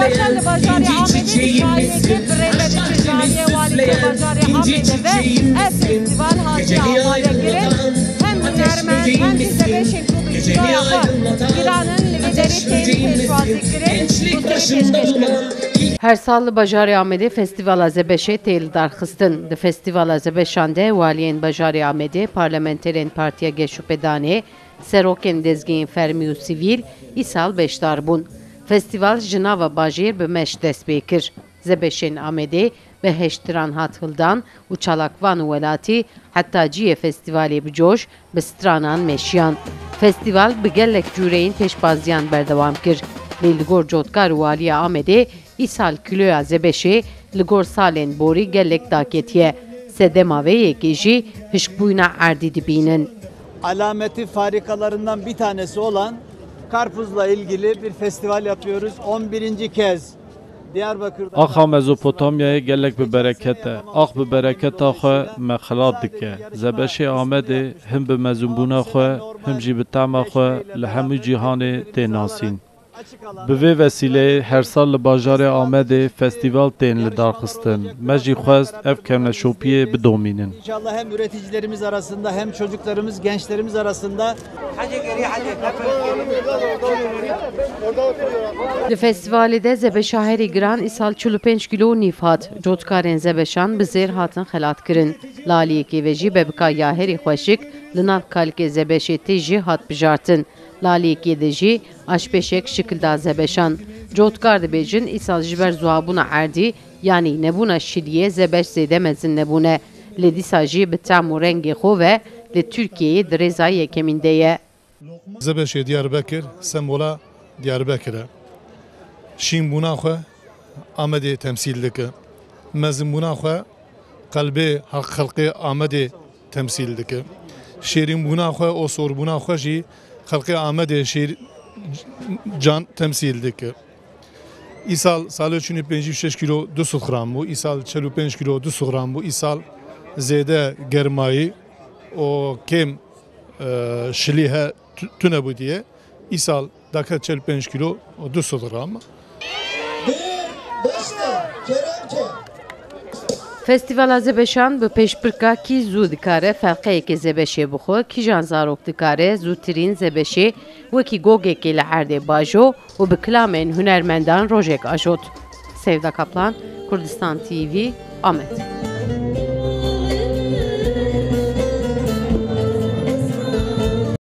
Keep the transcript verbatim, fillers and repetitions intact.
Li bajarê Amedê di çiyayekê bi rê ve diçe zariyê walîtiya bajarê Amedê ve ev festîval hatiye amadekirin. Hem hunermend hem jî zebeşên ku bi îcraya xwe giran in li vê derê tên pêşwazîkirin û tê pêşkêşkirin. Her sal li bajarê Amedê Festîvala Zebeşê tê lidarxistin. Di Festîvala Zebeşan de waliyên bajarê Amedê, parlamenterên Partiya Geş û Pedanê, serokên dezgehên fermî û sivîl îsal beşdar bûn. Festîval ji nava bajêr bi meş dest pê kir. Zebeşên Amedê bi heştiran hat hildan û çalakvan û welatî heta cihê festîvalê bi coş bi stranan meşiyan. Festîval bi gelek cûreyên pêşbaziyan berdewam kir. Lê li gor cotkar û waliya Amedê, îsal kîloya zebeşê li gor salên borî gelek daketiye. Sedema vê yekê jî hişkbûyîna erdî dibînin. Alameti farikalarından bir tanesi olan karpuzla ilgili bir festival yapıyoruz. On birinci kez Diyarbakır'da. Axa Mezopotamyayê gelek bi bereket e. Ax bi bereketa xwe me xilat dike. Zebeşê Amedê him bi mezûnbûna xwe, him jî bi tema xwe li hemû cîhanê tê nasîn. Bi vê vesîleyê her sal li bajarê Amedê festîval tên lidarxistin. Me jî xwest ev kevneşopiyê bidomînin. İnşallah hem üreticilerimiz arasında hem çocuklarımız, gençlerimiz arasında. Di festîvalê de zebeşa herî giran îsal çil û pênc kîlo û nîv hat. Cotkarên zebeşan bi zêr hatin xelatkirin. Li aliyekê ve jî bebika ya herî xweşik li nav kalikê zebeşê tê jî hat bijartin. Li aliyekê de jî aşpêşek şikil da zebeşan. Cotkar dibêjin, îsal ji ber ziwabûna erdî, yanî nebûna şiliyê, zebeş zêde mezin nebûne. Lê dîsa jî bi tam û rengê xwe ve li Tirkiyeyê di rêza yekemîn de ye. Zebeşê Diyarbekir sembola Diyarbekir e. Şînbûna xwe Amedê temsîl dike. Mezinbûna xwe qelbê ha-, xelqê Amedê temsîl dike. Şêrînbûna xwe, osorbûna xwe jî xelqê Amedê şêr-, can temsîl dike. Îsal salê çûnê pêncî û şeş kîlo du sed gram bû, îsal çel û pênc kîlo du sed gram bû, îsal zêde germayî û kêm, e, şilî he tu-, tune bû diye. Îsal dake çel pênc kîlo û du sed gram. Festîvala zebeşan bi pêşbirka kî zû dikare felqeyekê zebeşê bixwe, kîjan zarok dikare zûtirîn zebeşê wekî gogekê li erdê bajo û bi kilamên hunermendan rojek ajot. Sevda Kaplan, Kurdistan T V, Amed.